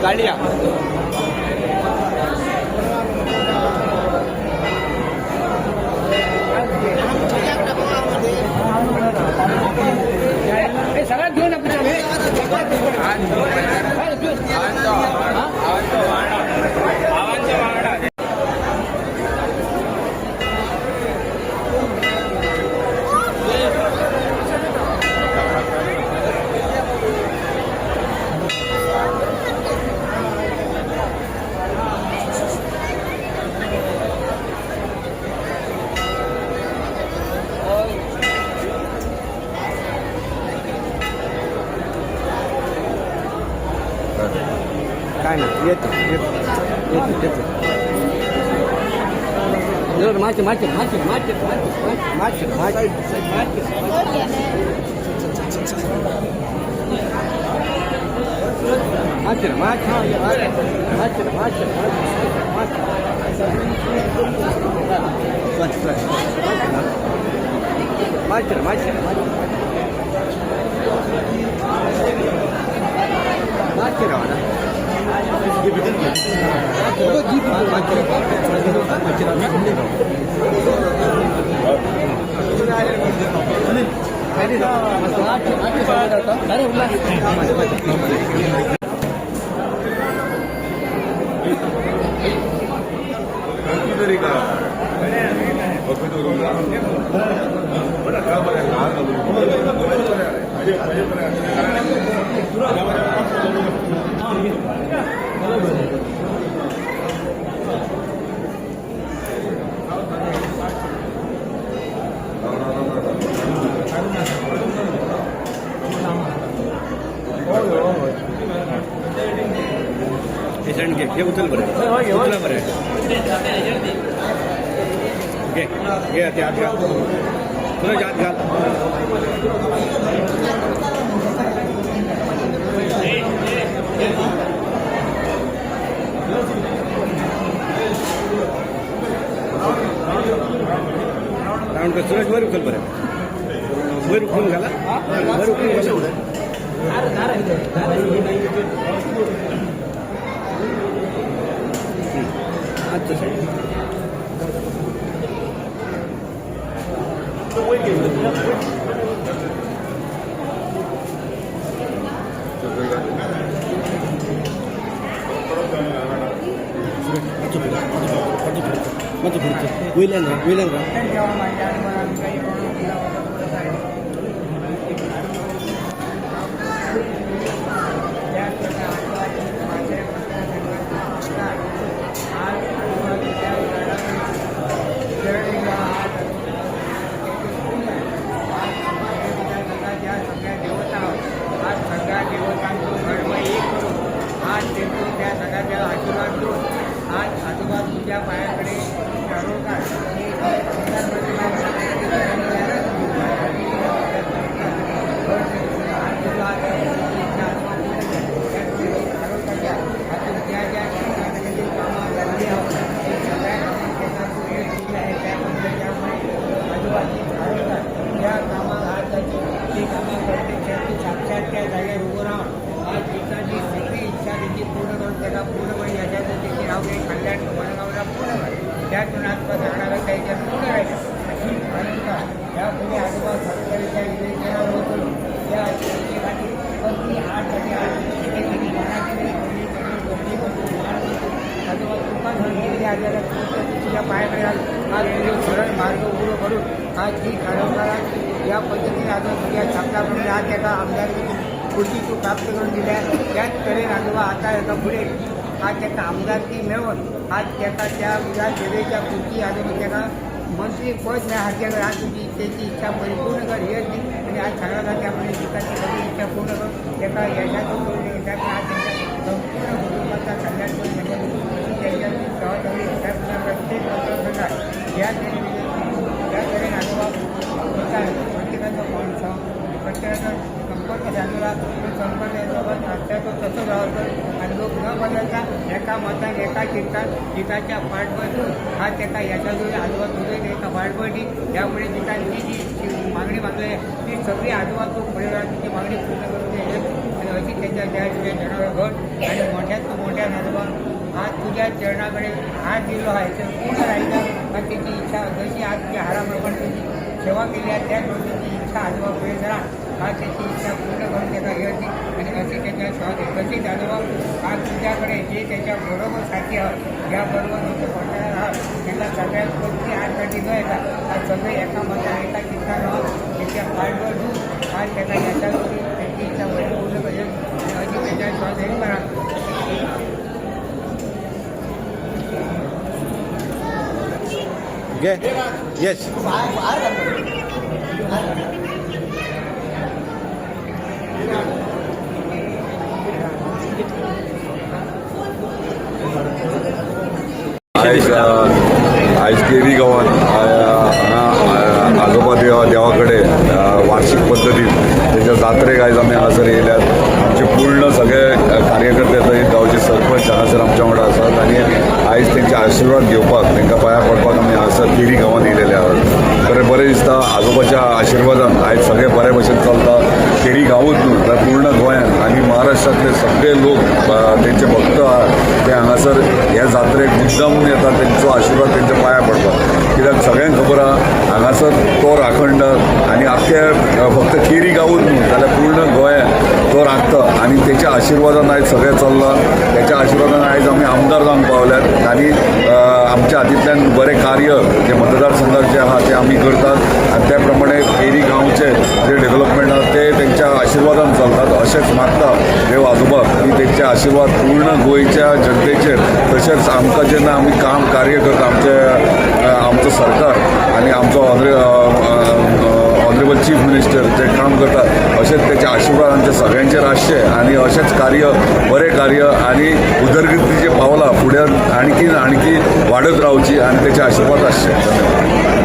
गाडया. सगळ्यात घेऊन. काय नाही, येतो येतो येतो येतो. माचे माचे माचे माचे माचे माचे माचे माचे माचे माचे माचे माचे माचे माचे रावणा. तरी का घे हे, उचल बरं, उचला बरं. घे घे, ते आत घाल. सूरज, आत घाल. राऊंड कर सूरज, वर उचल बरं. वर उचलून घाला, वर उचलून घाला. आजचं साईड. मातसो पुढचं वयल्यान राव, वयल्यान राव. आज सगळ्या देवतांचं धर्म एक करून आज त्यांचं त्या सगळ्या आशीर्वाद घेऊन आज आजोबा तुझ्या पायाकडे ठरवतात की त्या कामाला हात घालतो, ती कामं करते. त्याची साक्षात त्या जागेवर उभं राहून आज तिची सगळी इच्छा त्यांची पूर्ण करून त्याला पूर्णपणे यशाचं त्याची राहू दे. कल्याण मनोकामना पूर्ण कर. त्यातून आज सांगणारा काही त्या पूर्ण राहिलं अशी भूमिका यापुढे आजोबा सरकारच्या विवेचनावर होतो त्या इच्छेसाठी. पण ती 8 आणि 8 आजोबा कृपा झालेली आजारात तुझ्या पायाकडे आज तुझे सरळ मार्ग उघडं करून आज ही कारोबारात या पद्धतीने आजोबा तुझ्या शब्दाप्रमाणे आज त्याला आमदारकी खुर्ची तू प्राप्त करून दिल्या. त्याच तऱ्हेने आजोबा आता याचा पुढे आज त्याचा आमदारकी मिळवून आज त्याचा त्या विधानसभेच्या खुर्ची आजोबा त्याला मंत्री पद मिळायच्या आज तुझी त्याची इच्छा परिपूर्ण कर हे आणि आज सगळ्यांना त्यामुळे त्याची सगळी इच्छा पूर्ण करून त्याचा यशाचं करून त्यात आज त्यांच्या संपूर्ण कुटुंबाचा कल्याण करून अशी त्यांच्याची जबाबदारी. त्याप्रमाणे प्रत्येक मतदारसंघात ज्या तऱ्हेने ज्या तऱ्हेने आजोबा होता, प्रत्येकाचं मन बदलता एका मतान एका चिंतान जिताच्या पाठबळ हा ताका येसाजोरी आजोबा तुझे एका पाठबळ दी. ह्या फुडें जितान जी जी मागणी मागलेली ती सगळी आजोबा तूं फुडें तिची मागणी पूर्ण करून दे. आणि अशी त्याच्या ज्या तुझ्या चरणावर घट आणि मोठ्यात मोठ्या आजोबा आज तुझ्या चरणाकडे हात दिलो आहे तर पूर्ण राहिलं आणि त्याची इच्छा जशी आज तुझ्या हाराप्रमाणे त्याची सेवा केली आहे त्याच त्याची इच्छा आजोबा पुढे जरा आज त्याची इच्छा पूर्ण करून त्याला हे होती आणि अशी त्याच्या श्वास आहे. तसेच आजोबा आज तुझ्याकडे जे त्याच्या बरोबर साथी आहोत ज्या बरोबर तुमचे पडणार आहात त्यांना सगळ्यात कोणती आडकाठी न येता आज सगळे एका मतात एका चिंता आहोत त्याच्या पाठबळ देऊन आज त्याचा याचा त्यांची इच्छा पूर्ण करेल आणि अशी त्याच्या श्वास हे करा. घे येस. आयज आयज केरी गांवांत हांगा आजोबा देवा देवा कडेन वार्षिक पद्दतीन तेच्या जात्रेक आयज आमी हांगासर येयल्यात. आमचे पूर्ण सगळे कार्यकर्ते सहीत गांवचे सरपंच हांगासर आमच्या वांगडा आसात आनी आयज तेंचे आशिर्वाद घेवपाक, तांकां पांयां पडपाक आमी हांगासर केरी गांवांत येयलेले आहात. खरें बरें दिसता, आजोबाच्या आशिर्वादान आयज सगळें बरे भशेन चलता. केरी गांवूच न्हू जाल्यार पूर्ण गोंयांत आनी महाराष्ट्रांतले सगळे लोक तेंचे भक्त आहात ते हांगासर ह्या जात्रेक मुद्दामून येतात तेंचो आशिर्वाद तेंच्या पांयां पडपाक, कित्याक सगळ्यांक खबर आहा हांगासर तो राखणदार आनी आख्खे फक्त केरी गांवूच न्हू जाल्यार पूर्ण गोंयांत तो राखता आनी तेच्या आशिर्वादान आयज सगळें चल्लां. तेच्या आशिर्वादान आयज आमी आमदार जावंक पावल्यात आनी आमच्या हातींतल्यान बरें कार्य जे मतदारसंघात जे आहा ते आमी करतात आनी त्या प्रमाणे केरी गांवचे जे डेव्हलपमेंट आहा ते तेंच्या आशिर्वादान चलतात. अशेंच मागता देव आजोबा की तेंचे आशिर्वाद पूर्ण गोंयच्या जनतेचेर, तशेंच आमकां जेन्ना आमी काम कार्य करता, आमचे आमचो सरकार आनी आमचो ऑनरेबल चीफ मिनिस्टर जे काम करतात, अशेंच तेचे आशिर्वाद आमच्या सगळ्यांचेर आसचे आनी अशेंच कार्य, बरें कार्य आनी उदरगतीचें पावलां फुडें आणखी आणखी वाडत रावची आनी तेचे आशिर्वाद आसचे. धन्यवाद.